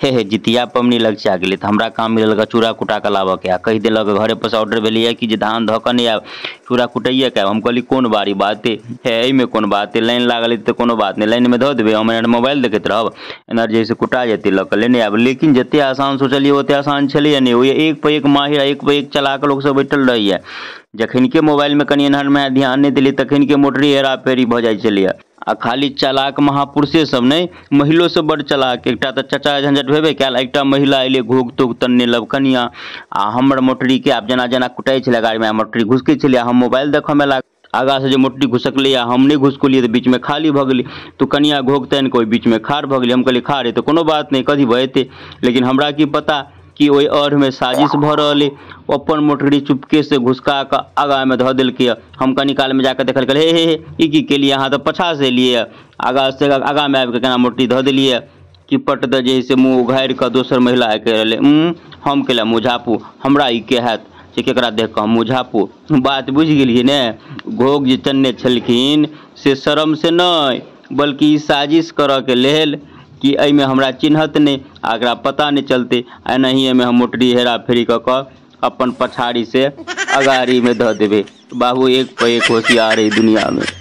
हे हे, जितिया पबनी लगचा गेलै तऽ हमरा काम मिलल चूड़ा कुटा कऽ लाबऽके आ कहि देलक घरे पर से ऑर्डर भेलैए कि जे धान धऽ कऽ नहि आयब, चूड़ा कुटैये के आयब। हम कहली कोन बारी बात हे, एहिमे कोन बात है, लाइन लागल है तऽ कोनो बात नहि, लाइनमे धऽ देबै, हम एनहर मोबाइल देखैत रहब, एनहर जे है से कुटा जेतै, लऽ कऽ लेने आयब। लेकिन जते आसान सोचलियै ओते आसान छलैए नहि। ओहि एक पर एक माहिर आ एक पर एक चलाक लोक सब बैठल रहैए। जखन के मोबाइलमे कनि एनहरमे ध्यान नहि देलियै तखन के मोटरी हेरा फेरी भऽ जाइ छलैए। आ खाली चलाक महापुरुषे सब नहि, महिलो सब बड़ चलाक। एकटा तऽ चचा झंझट भेबे कयल, एकटा महिला एलै घोघ तोघ तनने लबकनिया आ हमर मोटरीके आब जेना जेना कुटाइ छलै गाड़ीमे, मोटरी घुसकै छलै, हम मोबाइल देखऽमे लागल। आगाँ से जे मोटरी घुसकलै आ हम नहि घुसकलियै तऽ बीचमे खाली भऽ गेलै, तऽ कनिया घोघ तानि कऽ ओहि बीचमे खाड़ भऽ गेलै। हम कहलियै खाड़ तऽ कोनो बात नहि, कथी भऽ जेतै, लेकिन हमरा की पता कि ओहि अढ़मे साजिश भऽ रहल अइ। अपन मोटरी चुपके से घुसका कऽ आगाँमे धऽ देलकै। हम कनी कालमे जाकऽ देखलकै, हे हे हे, ई की केलियै अहाँ, तऽ पाछाँ से एलियै, आगाँ से आगाँमे आबि कऽ केना मोटरी धऽ देलियै? कि पट दऽ जे है से मुँह उघारि कऽ दोसर महिला आबि कऽ रहलै, हम कैला मुँह झाँपू, हमरा ई के हैत से केकरा देख कऽ हम मुँह झाँपू। बात बुझि गेलियै ने? घोघ जे तनने छलखिन से शरम से नहि, बल्कि ई साजिश करऽके लेल कि एहिमे हमरा चिन्हत नहि आ एकरा पता नहि चलतै, एनाही एहिमे हम मोटरी हेरा फेरी कऽ कऽ अपन पछाड़ी से अगाड़ीमे धऽ देबै। बाबू एक पर एक होशियार है दुनियामे।